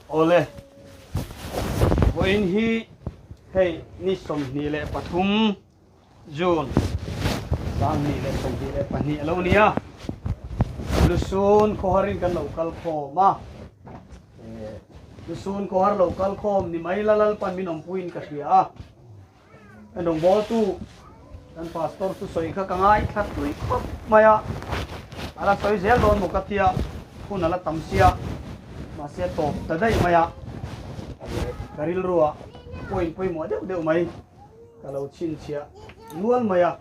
Awle, vawiin hi hei ni 23 June 2022 a lo ni a, Lusun khawharin kan lo kal khawm a, Lusun khawhar lo kal khawm ni mai la Lalpan min awmpuiin ka hria a. Kan rawngbawltu kan pastor chu sawi kha ka ngaithla tui khawp mai a, a la sawi zel dawn maw ka tia, hun a la tam sia, mahse a tawp ta daih mai a, ka rilruah point pawimawh deuh deuh mai ka lo chhinchhiah nual mai a,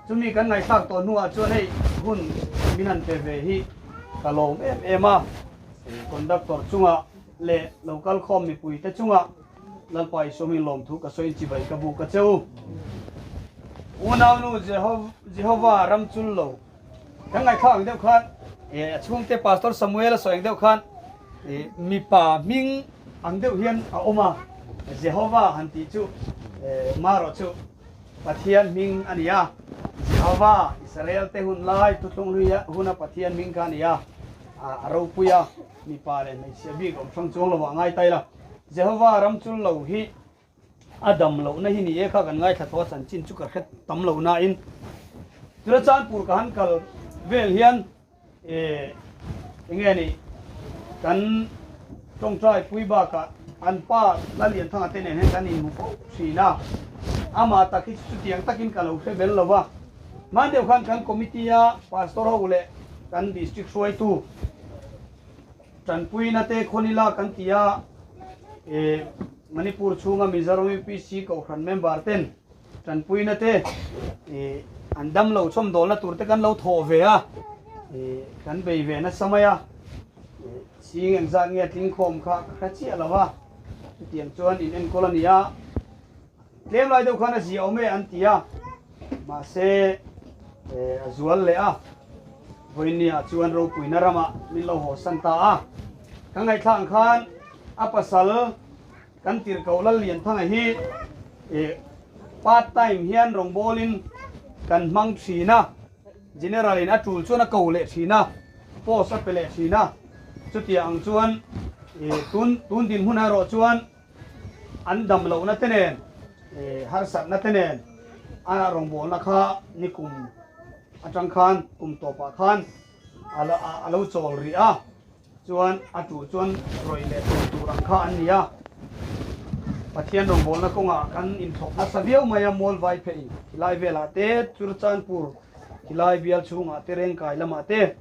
chumi kan ngaihthlak tawh hnuah chuan hei hun min han pe ve hi ka lawm em em a, conductor chungah leh lo kalkhawm mipuite chungah. Lalpa Isua min lawmthu ka sawiin chibai ka buk a che u. Unaunu Jehova ram chul lo. Kan ngaihthlak ang deuh khan a chhungte Pastor Samuel a sawi ang deuh khan mipa hming ang deuh hian a awm a, Jehova han tih chu marawh chu Pathian hming a ni a, Jehova Israel te hun lai thuthlung hlui huna Pathian hming kha a ni a, a ropui a, mipa leh hmeichhia bik awm hrang chuang lo ah ngai ta ila. Jehova ram chul lo hi a dam lohna hi ni e kha kan ngaithla tawh a, chanchin chu ka hre tam lo nain Churachandpur ka han kal vel hian eh enge ni kan tawngtai pui bakah an pa Lalianthanga te nen hian kan inhmu fo thin a, amah tak hi chu chutiang takin ka lo hre bel lo va, hman deuh khan kan committee a pastor ho leh kan district hruaitu Tanpuina te khawn ila kan ti a, e Manipur chhunga Mizoram UPC Kohhran member ten tanpuina te e an dam lo chhawmdawlna tur te kan lo thawh ve a, e kan bei ve nasa mai a, e chhing engzat nge tlingkhawm kha ka hre chiah lo va, chutiang chuan in enkawl a ni a, tlem lai deuh khan a zia awm e an ti a, mahse e a zual leh a. Vawinia chuan ropuina ramah min lo haw san ta a, ka ngaihthlak ang khan a pasal kan tirhkoh Lallianthanga hi part time hian rawngbawlin kan hmang thin a, General in a tul chuan a ko leh thin a, post a pe leh thin a, chutiang ang chuan tun tun dinhmun erawh chuan an dam lohna te nen harsatna te nen a rawngbawlna kha nikum atang khan kum tawpah khan a lo chawl rih a, chuan a tul chuan rawih leh tur tur ang kha an ni a. Pathian rawngbawlna kawngah kan inthlawk nasa viau mai a, Mualvai phei khilai velah te, Churachandpur khilai bial chhungah te, Rengkai lamah te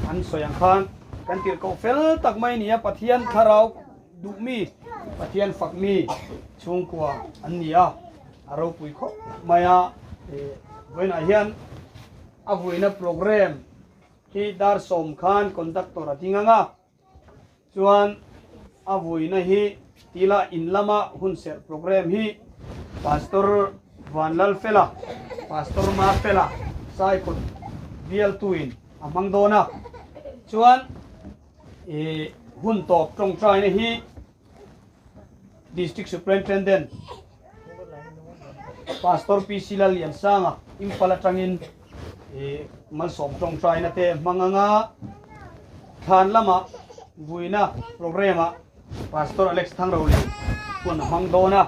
an sawi ang khan kan tirhkoh fel tak mai a ni a, Pathian thlarau duh mi, Pathian fak mi chhungkua an ni a, a ropui khawp mai a, vawiinah hian a vuina programme hi dar sawm khan conductor a ding ang a, chuan a vuina hi tila in lama hunserh programme hi Pastor Vanlalfela, Pastor Mafela Saikawt bialtuin a hmang dawn a, chuan I hun tawp tawngtaina hi District Superintendent Pastor PC Lalliansanga Imphal atangin i malsawm tawngtaina te hmang anga thlan lama vuina programme ah Pastor Alex Thangrolian hun a hmang dawn a,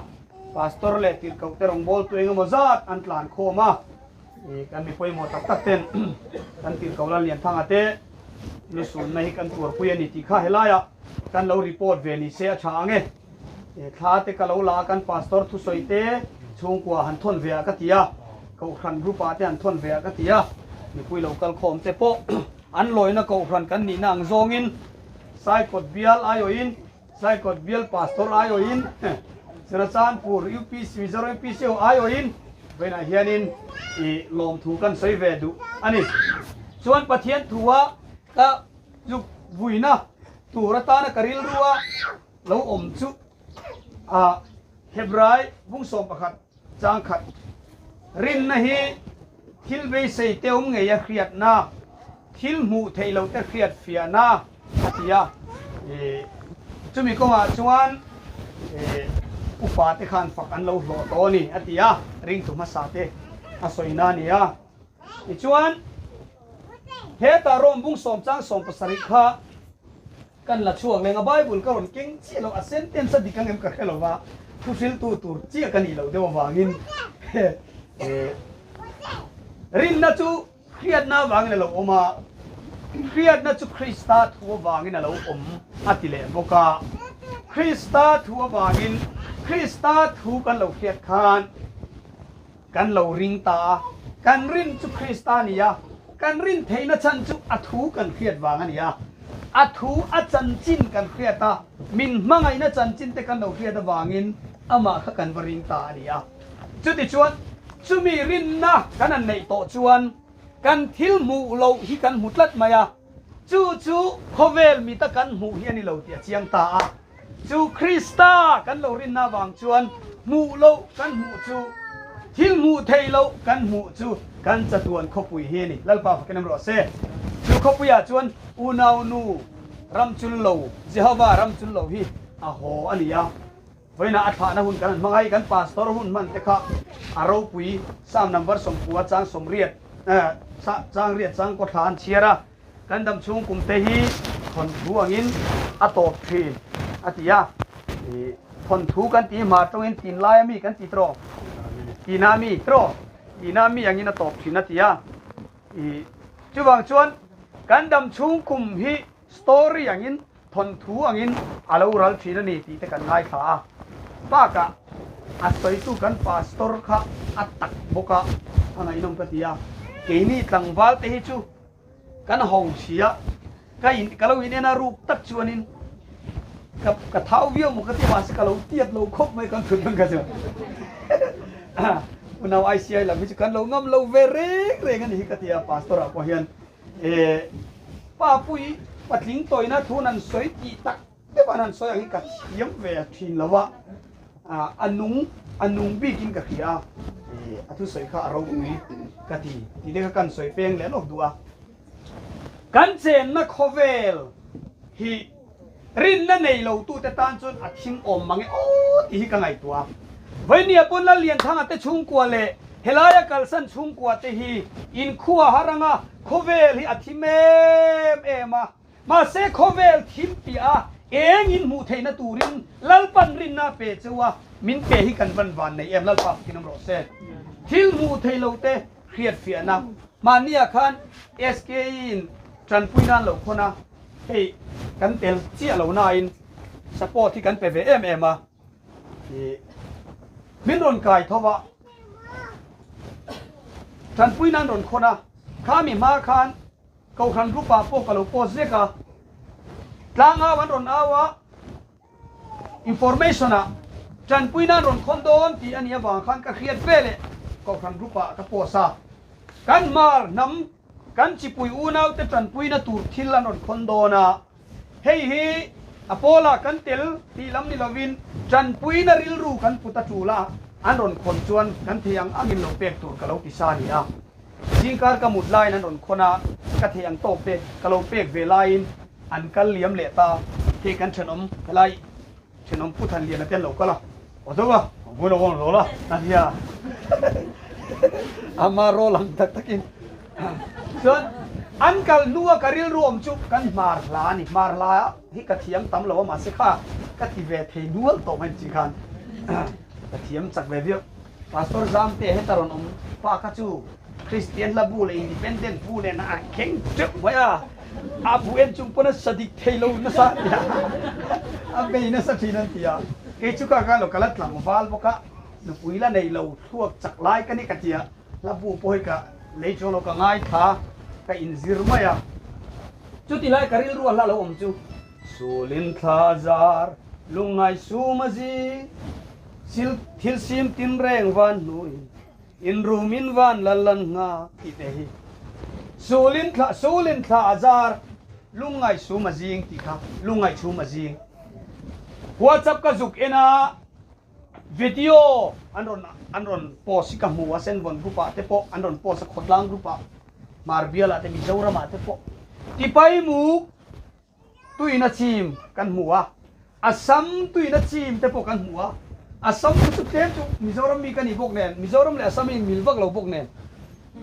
Pastor leh tirhkoh te rawngbawltu engemaw zat an tlan khawm a. Kan mi pawimawh tak tak ten kan tirhkoh Lallianthanga te lusunna hi kan tuarpui a ni tih kha helaiah kan lo report ve ni se a tha ang e. Thla te ka lo la a, kan pastor thusawi te chhungkua han thawn ve ah ka ti a, kohhran group ah te han thawn ve ah ka ti a, mipui lo kal khawm te pawh an lawina kohhran kan nihna ang zawngin Saikawt bial aiawhin Saikawt bial pastor aiawhin Churachandpur UPC Mizoram UPC ho aiawhin vawiinah hianin i lawmthu kan sawi ve duh a ni. Chuan Pathian thua ka zuk vuina tur atana ka rilrua lo awm chu a Hebrai bung 11 chang khat rinna hi thil beisei te awm ngei a hriatna, thil hmuh theih loh te hriat fiahna a ti a. Chumi kawngah chuan upa te khan fak an lo hlawh tawh a ni a ti a, ringtu hmasa te a sawina a ni a. Tichuan, hetah Rom bung 10 chang 17 kha. Kan la chhuak leng a, Bible ka rawn keng chiah lo, a sentence a dik ang em ka hre lo va, thu hriltu tur chiah ka nih loh deuh avangin rinna chu hriatna avangin a lo awm a, hriatna chu Krista thu avangin a lo awm a ti leh bawk a. Krista thu avangin Krista thu kan lo hriat khan kan lo ring ta a, kan rin chu Krista a ni a, kan rin theihna chhan chu a thu kan hriat vang a ni a, a thu a chanchin kan hriat a, min hmangaihna chanchin te kan lo hriat avangin amah kha kan va ring ta a ni a. Chutichuan, chumi rinna kan han neih tawh chuan kan thil hmuh loh hi kan hmu tlat mai a, chu chu khawvel mita kan hmuh hi a ni lo tih a chiang ta a. Chu Krista kan lo rinna avang chuan hmuh loh kan hmuh chu, thil hmuh theih loh kan hmuh chu kan chatuan khawpui hi a ni. Lalpa fakin em rawh se. Chu khawpuiah chuan unaunu ramchul lo, Jehovah ramchul lo hi a haw a ni a. Vawiinah a thlahna hun kan han hmang a, hei kan pastor hun hman te kha a ropui Psalm number 90 chang 80, chang riat chang kaw thla an chhiar a. Kan dam chhung kum te hi thawnthu angin a tawp thin a ti a, thawnthu kan tih hma tawngin tinlaia mi kan ti tawh, tina mi tawh, tina mi angin a tawp thin a ti a, chuvang chuan kan dam chhung kum hi story angin thawnthu angin a lo ral thin a ni tih te kan ngaithla a, bakah a sawitu kan pastor kha a tak bawk a, a ngaihnawm ka ti a, keini tlangval te hi chu Kan ho sia, ka in ka lo in en a ruk tak chuanin ka ka thau viau maw ka ti mahse ka lo tiat lo khawp mai kan thut ang ka chu. Unau ICI lam hi chu kan lo ngam lo ve reng reng a ni hi ka ti a pastor ah pawh hian eh pa pui patling tawina thu nan sawi tih tak deuh an han sawi ang hi ka thiam ve thin lo a, a nung a nung bikin ka hria a, a thusawi kha a ropui ka ti tih te kha kan sawi peng leh lawk duh a. Kan chenna khawvel hi rinna nei lo tute tan chuan a thim awm mang e aw tih hi ka ngaihtuah a. Vawinia pawn Lallianthanga te chhungkua leh helaia kalsan chhungkua te hi inkhua har anga khawvel hi a thim em em a. Mahse khawvel thim piah a eng in hmuh theihna turin Lalpan rinna a pe cheu a, min pe hi kan van van nei em Lalpa fakin awm rawh se. Thil hmuh theih lo te hriat fiahna mahnia khan SKE in tanpui nan lo khawn a, hei kan tel chiah lo nain support hi kan pe ve em em a, min rawn kai tho a, tanpui nan rawn khawn a, khami hma khan Kohhran group ah pawh ka lo post zek a, tlangau an rawn au a, information ah tanpui nan rawn khawn dawn tih a nih avang khan ka hriat ve leh Kohhran group ah ka post a, kan hmar hnam kan chipui unau te tanpuina tur thil an rawn khawn dawn a, hei hi a pawlah kan tel tih lam ni lovin tanpuina rilru kan put a tul a, an rawn khawn chuan kan thei ang angin lo pek tur ka lo ti sa a ni a. Zingkar ka mut laiin an rawn khawn a, ka thei ang tawk te ka lo pek ve laiin an kal liam leh ta. Hei kan thenawm helai thenawm Pu Thanliana te an lo kal a, aw zo a, vun a vawng lo la a nia ama rawl ang tak takin chuan an kal hnua ka rilru awm chu kan hmar hla a ni, hmar hla hi ka thiam tam lo a mahse kha ka ti ve thei nual tawh mai chi khan ka thiam chak ve viau. Pastor Zamte heta rawn awm pa kha chu Kristian hla bu leh Independent bu nen a kheng teuh mai a, a bu en chung pawn a sa dik thei lo nasa a ti a, a bei nasa thin an ti a. Kei chu ka ka lo ka la tlangval bawk a, nupui la nei lo thluak chak lai ka ni ka ti a, hla bu pawh hi ka lei chuang lo ka ngaithla ka inzir mai a. Chuti lai ka rilru a hla lo awm chu Sulin thla zar lungngai sum a zing. Sil thil sim tin reng van hnuin in rum in van lal lan nga tih te hi sulin thla sulin thla a zar lungngai sum a zing tih kha lungngai chhum a zing WhatsApp ka zuk en a video an rawn an rawn post hi ka hmu a senvawn group ah te pawh an rawn post a khawtlang group ah Hmarbial ah te Mizoram ah te pawh tipai muk Tuina chim kan hmu a, Assam tuina chim te pawh kan hmu a, Assam chu chu tlem chu Mizoram mi ka ni bawk nen, Mizoram leh Assam hi mil vak lo bawk nen,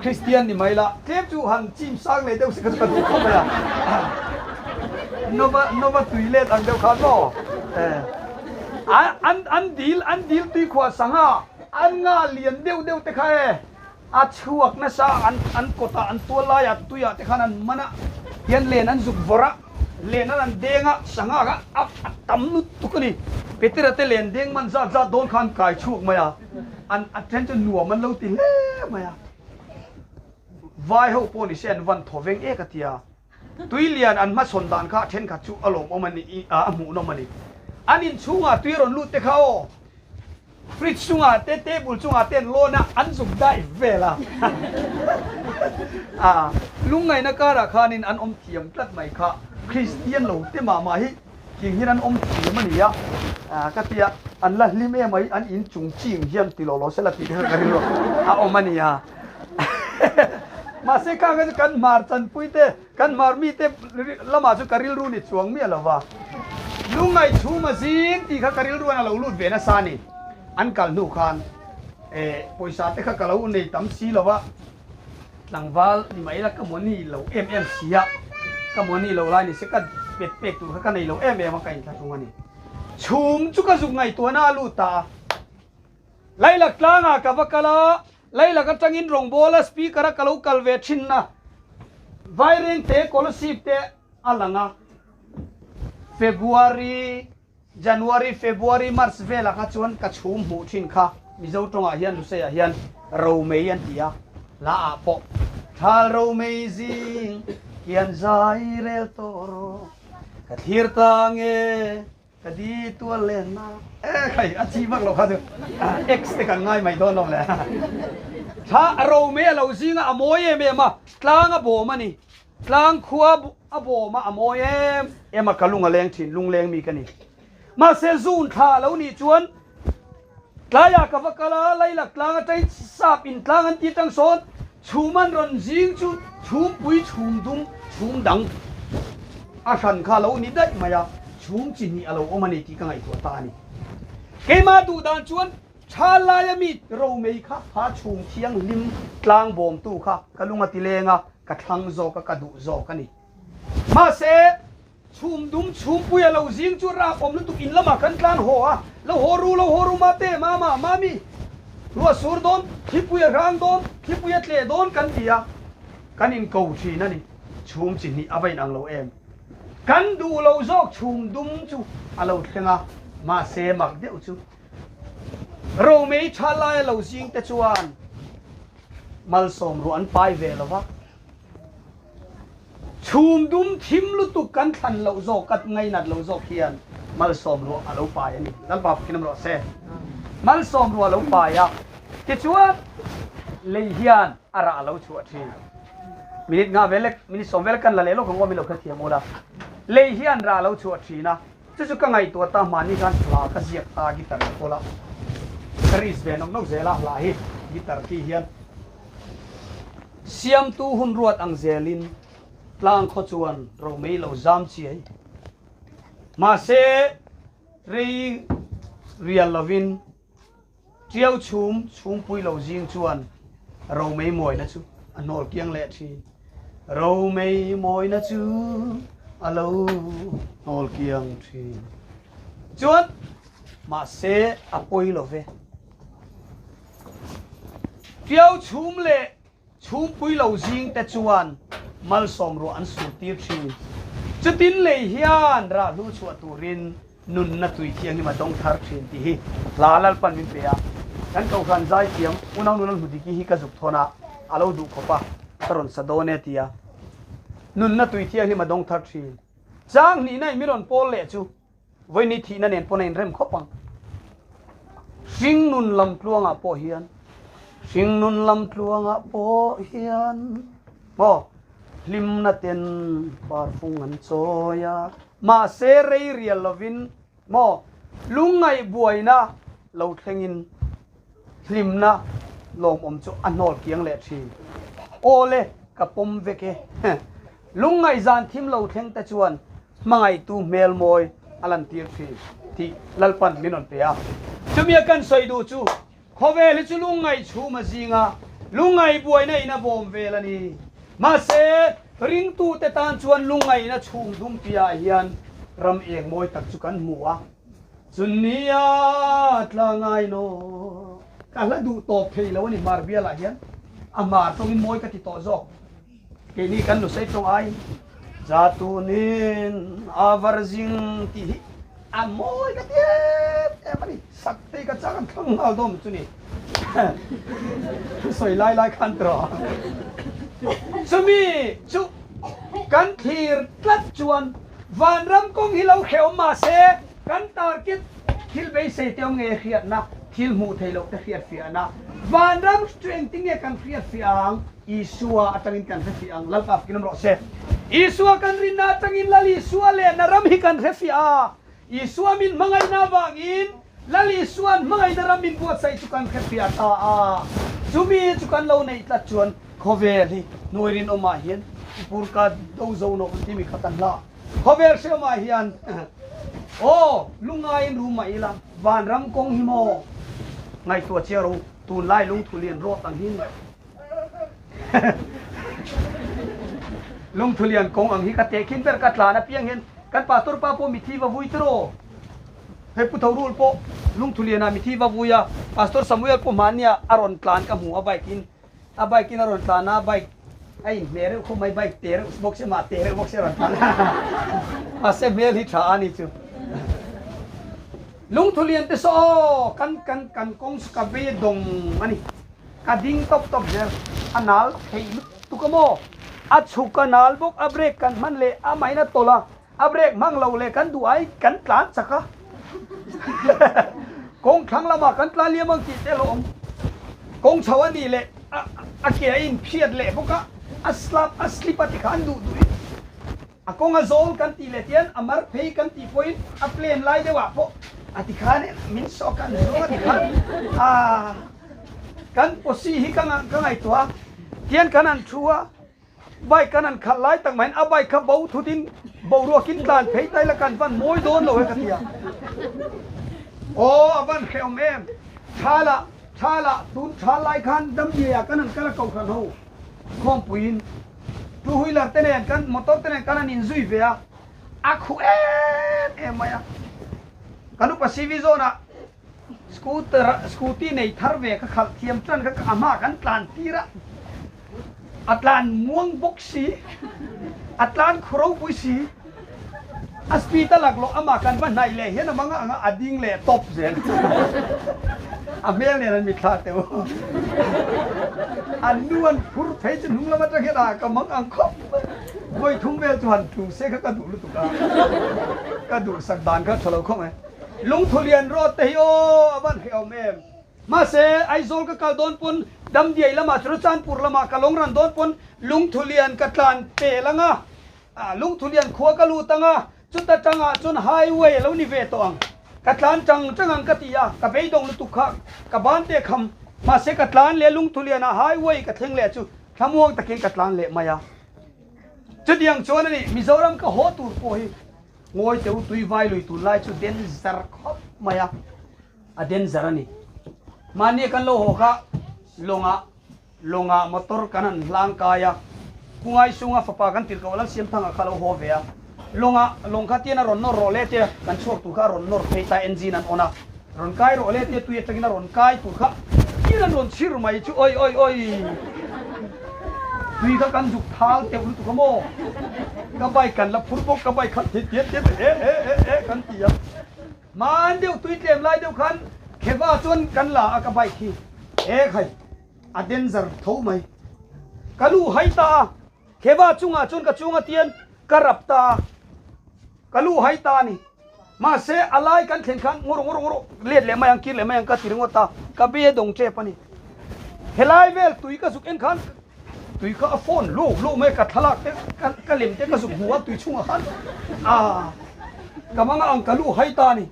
Kristian ni mai la, tlem chu han chim sang leh deuh se ka chu ka duh khawp mai a. Nova Nova tui let ang deuh khan maw an an dil an dil tui khuah sangha an nga lian deuh deuh te kha e a chhuak nasa an an kawtah an tual laiah tuiah te khan an man a hian len an zuk vawrh a len an an deng a sangha kha a a tam lutuk a ni Petera te len deng man zat zat dawn khan kai chhuak mai a an a then chu nuam an lo ti hle mai a. Vai ho pawh ni se an van thaw veng ek a tia. Tui lian an hmasawn dan kha thenkhat chu a lawmawm a ni a hmuhnawm a ni. An inchhungah tui rawn lut te kha aw fridge chungah te table chungah te an lawn a an zuk daih vel a. A lungngaihna karah khanin an awm thiam tlat mai kha Kristian lo te mah mah hi King hian an awm thiam a nia ka tia, an la hlim em mai, an in chung ching hian ti law law sela tih te kha ka rilru a awm a nia. Mahse khang kha chu kan hmar chanpui te, kan hmar mi te lamah chu ka rilru ni chuang miah lo va. Lungngaih chhum a zing tih kha ka rilru an a lo lut ve nasa a ni. An kal hnu khan pawisa te kha ka lo nei tam si lo va. Tlangval ni mai ila ka money lo em em si a, ka money lo lai ni se ka pet pek tur kha ka nei lo em em a ka inthlahrung a ni. Chhum chu ka zuk ngaihtuahna a lut ta a, Lailak tlangah ka va kal a, Lailak atangin rawngbawla speaker a ka lo kal ve thin a, Vairengte Kolasib te a lang a, February January, February, March velah kha chuan ka chhum hmuh thin kha Mizo tawngah hian Luseiah hian Romei an ti a, hla ah pawh Thal Romei zing hian zai rel tawh rawh, ka thlir ta nge ka di tual len na e khai a chi vak lo kha chu X te kan ngai mai dawn lo le. Thla Romei a lo zing a, a mawi em em a, tlang a bawm a ni. Tlang khua a bawm a, a mawi em em a, ka lung a leng thin, lungleng mi ka ni. Mahse zun thla a lo nih chuan tlaiah ka va kal a, Lailak tlang atangin sap in tlang an ti tang sawn chhum an rawn zing chu chhumpui chhum dum chhum dang a hran kha a lo ni daih mai a, chhum chi hnih a lo awm a ni tih ka ngaihtuah ta a ni. Keimah duh dan chuan Tha laia mi romei kha ha chhung thianghlim tlang bawmtu kha ka lung a ti leng a, ka thlang zawk a, ka duh zawk a ni. Mahse, chhum dum chhumpui a lo zing chu rap awm lutuk in lamah kan tlan haw a, lo haw ru, lo haw ru mate, mama, mami, ruah sur dawn, thlipui a hrang dawn, thlipui a tleh dawn kan ti a, kan inko thin a ni. Chhum chi hnih a va inang lo em? Kan duh lo zawk chhum dum chu a lo thleng a, mahse mak deuh chu. Romei tha laia lo zing te chuan malsawm ruah an pai ve lo va, chhum dum thim lutuk kan thlan loh zawk, ka ngainat lo zawk hian malsawm ruah a lo pai a ni. Lalpa fakin awm rawh se. Malsawm ruah a lo pai a, tichuan lei hian a rah a lo chhuah thin. Minute nga vel lek, minute sawm vel lek kan la leh lawk ang aw, min lo hrethiam ula. Lei hian rah a lo chhuah thin a. Chu chu ka ngaihtuah ta mahni khan hla ka ziak ta guitar ka kawl a, ka risk ve nawk nawk zel a hla hi guitar khi hian siamtu hun ruat ang zelin tlang khaw chuan romei lo zam chiai mahse rei rial lovin Tiau chhum chhungpui lo zing chuan Romei mawina chu a hnawl kiang leh thin. Romei mawina chu a lo hnawl kiang thin. Chuan mahse a pawi lo ve. Tiau chhum leh Chhungpui lo zing te chuan malsawm ruah an sur tir thin. Chutin lei hian rahlu chhuah turin nunna tui thianghlim a dawng thar thin tih hi hla Lalpan min pe a. Kan Kohhran zaithiam unau nunal Hludiki hi ka zuk thawn a, a lo duh khawp a, ka rawn sa dawn e tia. Nunna tui thianghlim a dawng thar thin. Chang hnihna in min rawn pawl leh chu Vawini thihna nen pawn a inrem khawp ang. Hringnun lam tluangah pawh hian, hringnun lam tluangah pawh hian maw hlimna ten parfung an chawi a, mahse rei rial lovin maw lungngaih buaina lo thlengin hlimna lawmawm chu a hnawl kiang leh thin. Awle, ka pawm vek e. Lungngaih zan thim lo thleng te chuan hmangaihtu hmel mawi a lantir thin tih Lalpan min rawn pe a. Chumia kan sawi duh chu khawvel hi chu lungngaih chhum a zing a, lungngaih buaina in a bawm vel a ni. Mahse. Ringtute tan chuan lungngaihna chhum dum piahah hian ram eng mawi tak chu kan hmu a. Chunnia tla ngai naw. Ka hla duh tawp thei lo a ni hmar bialah hian. A hmar tawngin mawi ka ti tawh zawk. Keini kan lusei tawng aiin Zatunin a var zing tih hi a mawi ka ti em em a ni. Sak te ka chak an thlang nghal dawn chu ni. Thusawi lai lai khan tawh. Chumi chu kan thlir tlat chuan vanram kawng hi lo hrehawm mah se kan target thil beisei te awm nge hriatna, thil hmuh theih loh te hriatfiahna, vanram chu engtin nge kan hriatfiah ang? Isua atangin kan hrefiah ang, Lalpa fakin awm rawh se. Isua kan rinna atangin Lal Isua leh na ram hi kan hrefiah a, Isua min hmangaihna avangin Lal Isua'n hmangaihna ram min buatsaih chu kan hrefiah ta a, chumi chu kan lo neih tlat chuan khawvel hi hnuai rinawmah hian i purka do zo nawh timi kha kan hlah. Khawvel hreawmah hian aw lungaiin rum mah ila vanram kawng hi maw ngaihtuah chiah ro tunlai lungthu lian rawt ang hin. Lungthulian kawng ang hi ka tehkhin ber ka tlan apiang hian kan pastor pa pawh mithi va vui tiraw? Hei Pu Thorul pawh Lungthulian ah mithi va vui a, Pastor Samuel pawh hmania a rawn tlan ka hmu a bike in a bike in a rawn tlan a bike a inhmeh reuh khawp mai bike te reuh bawk sia mah te reuh bawk sia a rawn tlan a mahse hmel hi tha a ni chu. Lungthulian te saw aw kan kan kan kawng chu ka vei a dawng a ni. Ka ding tawp tawp zel, a nal theih lutuk a maw? A chhuk a nal bawk, a brake kan hman leh a mahin a tawlh a, a brake hmang lo leh kan duh ai kan tlan chak a, kawng thlang lamah kan tlan liam ang tih te a lo awm. Kawng chho a nih leh a ke a inphiat leh bawk a, a slap a slip a tikha an duh duh in a kawng a zawl kan tih leh tian a mar phei kan tih pawhin a plane lai deuh ah pawh a tikhan min sawh kan zawng a tikhan a kan posi hi ka ka ngaihtuah a tian kan han thu a bike kan han khalh lai tak maiin a bike kha bo thut in boruak in tlan phei ta ila kan van mawi dawn lo he ka ti a aw a van hrehawm em thala thala tun thal lai khan damdiai ah kan han kal a kohhran ho Khawmpuiin two wheeler te nen kan motor te nen kan han inzui ve a, a khuh em em mai a. Kan upa CV zawnah scooter scooty nei thar ve ka khalh thiam tan kha a hma kan tlan tir a, a tlan muang bawk si, a tlan khu ropui si, a speed a laklawh amah kan va hnaih leh hian a mang ang a, a ding leh tawp zel. A hmel nen an mitthla teuh. An nu an phur phei chu hnung lam atang hian a ka mang ang khawp mai. Vawi thum vel chu han tlu se kha ka duh lutuk a, ka duhsak dan kha tha lo khawp mai. Lungthu lian rawt te hi aw a van hrehawm em. Mahse, Aizawl ka kal dawn pawn Damdiai lamah Churachandpur lamah ka lawng ran dawn pawn lungthu lian ka tlan pel ang a, Lungthulian khua ka lut ang a, chuta tangah chuan highway a lo ni ve tawh ang. Ka tlan chang chang ang ka ti a, ka beidawng lutuk kha ka ban te kham. Mahse ka tlan leh Lungthulianah highway ka thleng leh chu thlamuang takin ka tlan leh mai a. Chutiang chuan a ni, Mizoram ka haw tur pawh hi ngawi teu tui vai lui tun lai chu den zar khawp mai a, a den zar a ni. Mahni kan lo haw kha lawngah Lawngah motor kan han hlang kai a, Kungai Sunga fapa kan tirh koh Lalsiamthanga kha a lo haw ve a. Lawngah lawng kha tian a rawn nawr rawh le tia kan chhuak tur kha a rawn nawr phei ta, engine an on a, rawn kai rawh le tia tui atangin a rawn kai tur kha tin an rawn chhir mai chu oi oi oi tui kha kan zuk thal teuh lutuk a maw, ka bike kan la phur bawk ka bike kha ti tiat tiat e e e e kan ti a. Hmaan deuh tui tlem lai deuh khan Kheva chuan kan la a ka bike hi e khai a danger tho mai. Ka lu hai ta a, Kheva chungah chuan ka chunga tian ka rap ta a, ka lu hai ta a ni. Mahse a lai kan thlen khan ngawr ngawr ngawr let leh mai ang kir leh mai ang ka ti ringawt a, ka be dawng tep a ni. Helai vel tui ka zuk en khan tui kha a phone lo lo mai ka thlalak te ka lem te ka zuk hmu a tui chhungah khan a ka mang ang ka lu hai ta ni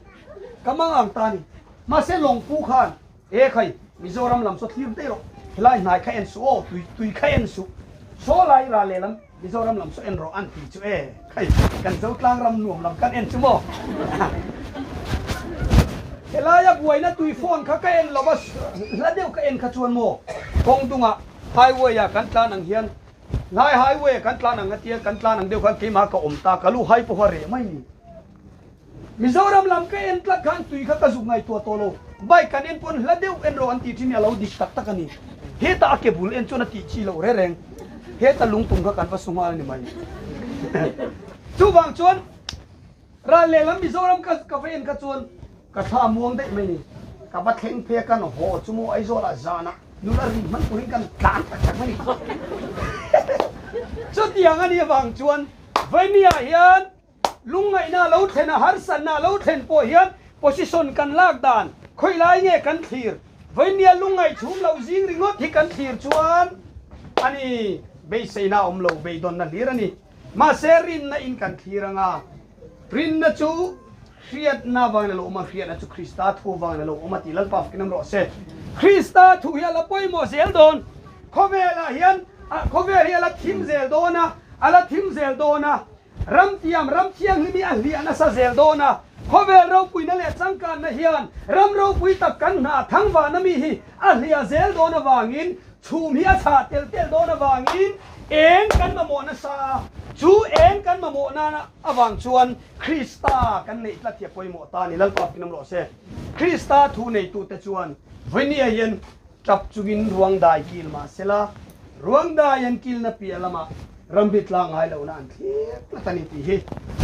ka mang ang ta ni mahse lawngpu khan e khai Mizoram lam saw thlir daih rawh helai hnai kha en suh aw tui tui kha en suh saw lai ra lehlam Mizoram lam saw en rawh an ti chu e khai kan Zotlang ram nuam lam kan en chu maw helaia buaina tui phone kha ka en lova hla deuh ka en kha chuan maw kawng dungah highway ah kan tlan ang hian. Lai highway kan tlan ang atia kan tlan ang deuh khan keimah ka awm ta ka lu hai pawh a reh mai ni. Mizoram lam ka en tlat khan tui kha ka zuk ngaihtuah tawh lo. Bike kan en pawn hla deuh en rawh an tih thin hi a lo dik tak tak a ni. Hetah a ke bul en chuan a tih chi loh reng reng. Heta lungtum kha kan va su nghal a ni mai. Chuvang chuan ral lehlam Mizoram ka ka va en kha chuan ka thla a muang daih mai ni. Ka va thleng phei a kan haw chu maw Aizawlah zanah nula ri hman turin kan tlan tak tak mai ni. Chutiang a nih avang chuan Vaimia hian Lungngaihna lo thlen a harsatna lo thlen pawh hian position kan lak dan khawi lai nge kan thlir? Vawinia lungngaih chhum loh zing ringawt hi kan thlir chuan a ni, beiseina awm lo, beidawnna hlir a ni. Mahse rinna in kan thlir anga, rinna chu hriatna vangin a lo awm a, hriatna chu Krista thu vangin a lo awm a tih Lalpa fakin awm rawh se. Krista thu hi a la pawimawh zel dawn. Khawvelah hian khawvel hi a la thim zel dawn a, a la thim zel dawn a. Ramtiam ram thianghlim hi a hliah nasa zel dawn a, khawvel ropuina leh changkanna hian ram ropui tak kan hna thangvahna mi hi a hliah zel dawn avangin chhum hi a chhah telh telh dawn avangin eng kan mamawh nasa a, chu eng kan mamawh nana avang chuan Krista kan neih tlat hi a pawimawh ta a ni. Lalpa fakin awm rawh se. Krista thu neitute chuan vawinia hian Tap chungin ruang dai kil mah sela, ruang dai an kilna piah lamah ramri tlang ngai lohna an thlir tlat a ni tih hi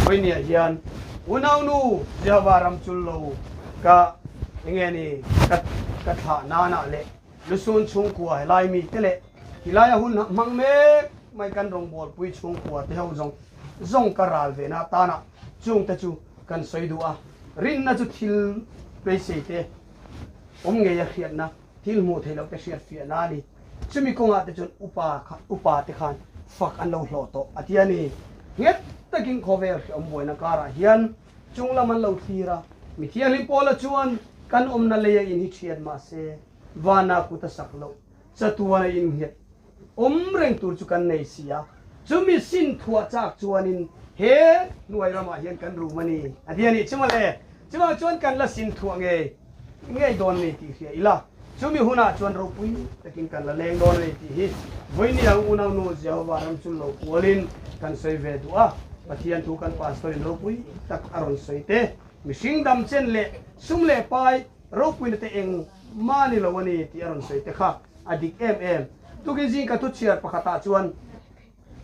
vawinia hian unaunu Jehovah ram chul lo ka enge ni ka ka thlah nanah leh lusun chhungkua helai mite leh tilaia hun hmang mek mai kan rawngbawlpui chhungkua te ho zawng zawng ka ral ve na atana chungte chu kan sawi duh a, rinna chu thil beisei te Awm ngei a hriatna, thil hmuh theih loh te hriat fiahna a ni. Chumi kawngah te chuan upa kha upa te khan fak an lo hlawh tawh a ti a ni. Nghet takin khawvel hriawm buaina karah hian chung lam an lo thlir a, mi thianghlim pawla chuan kan awmna leia in hi thian mah se vana kut a sak loh chatuana innghet awm reng tur chu kan nei si a, chumi sin thuah chak chuanin he hnuai ramah hian kan rum a ni a ti a nih chu mawle. Chuvang chuan kan la sin thuah ngei ngei dawn a ni tih hria ila, chumi hunah chuan ropui takin kan la leng dawn a ni tih hi vawiini ang unaunu Jehovah ram chu lo kualin kan sawi ve duh a, Pathian thu kan pastor in ropui tak a rawn sawi te, mihring dam chen leh sum leh pai ropuina te eng mah ni lo a ni tih a rawn sawi te kha. A dik em em. Tukin zing ka thuchhiar pakhatah chuan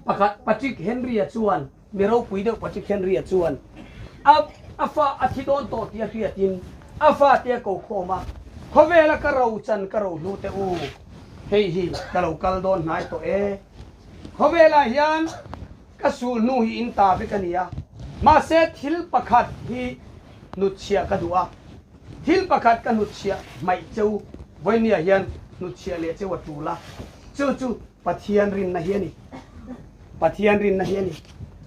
pakhat Patrick Henry-a chuan, mi ropui deuh Patrick Henry-a chuan a a fa a thi dawn tawh tih a hriatin a fate a ko khawm a, Khawvela ka ro chan ka ro hlu teh u, hei hi ka lo kal dawn hnai tawh e. Khawvelah hian ka sul hnu hi in ta vek a ni a, mahse thil pakhat hi hnutchhiah ka duh a. Thil pakhat ka hnutchhiah hmaih cheu vawinia hian hnutchhiah leh cheu a tul a, chu chu Pathian rinna hi a ni. Pathian rinna hi a ni.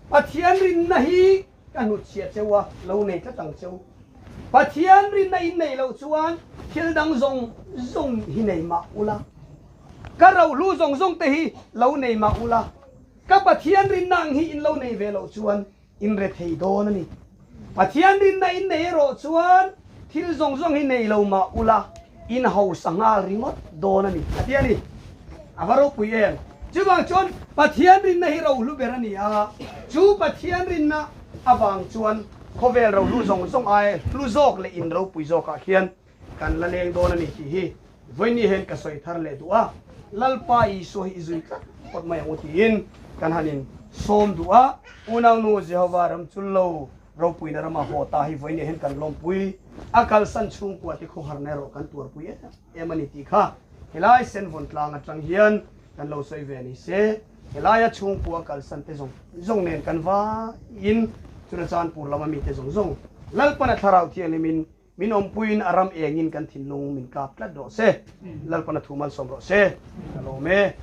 Pathian rinna hi ka hnutchhiah cheu a, lo nei tlat ang cheu. Pathian rinna in nei loh chuan thil dang zawng zawng hi nei mah ula, ka rohlu zawng zawng te hi lo nei mah ula, ka Pathian rinna ang hi in lo nei ve loh chuan In re thei dawn a ni. Pathian rinna in nei erawh chuan thil zawng zawng hi nei lo mah ula, in hausa nghal ringawt dawn a ni, a ti a ni. A va ropui em! Chuvang chuan Pathian rinna hi rohlu ber a ni a, chu Pathian rinna avang chuan khawvel rohlu zawng zawng ai hlu zawk leh in ropui zawkah khian kan la leng dawn a ni tih hi vawiin hian ka sawi thar leh duh a, Lalpa Isua hi i zui tlat phawt mai ang u tiin kan han in sawm duh a, unaunu Jehova ram chul lo ropuina rama haw ta hi vawiin hian kan lawmpui a, kalsan chhungkua te khawharna erawh kan tuarpui em em a ni tih kha helai Senvawn tlang atang hian kan lo sawi ve ni se, helaia chhungkua kalsan te zawng zawng nen kan vaiin Churachanpur lama mite zawng zawng Lalpana thlarau thianghlimin Min awmpuiin a ram engin kan thinlung min kap tlat rawh se. Lalpan a thu malsawm rawh se. Ka lawm e.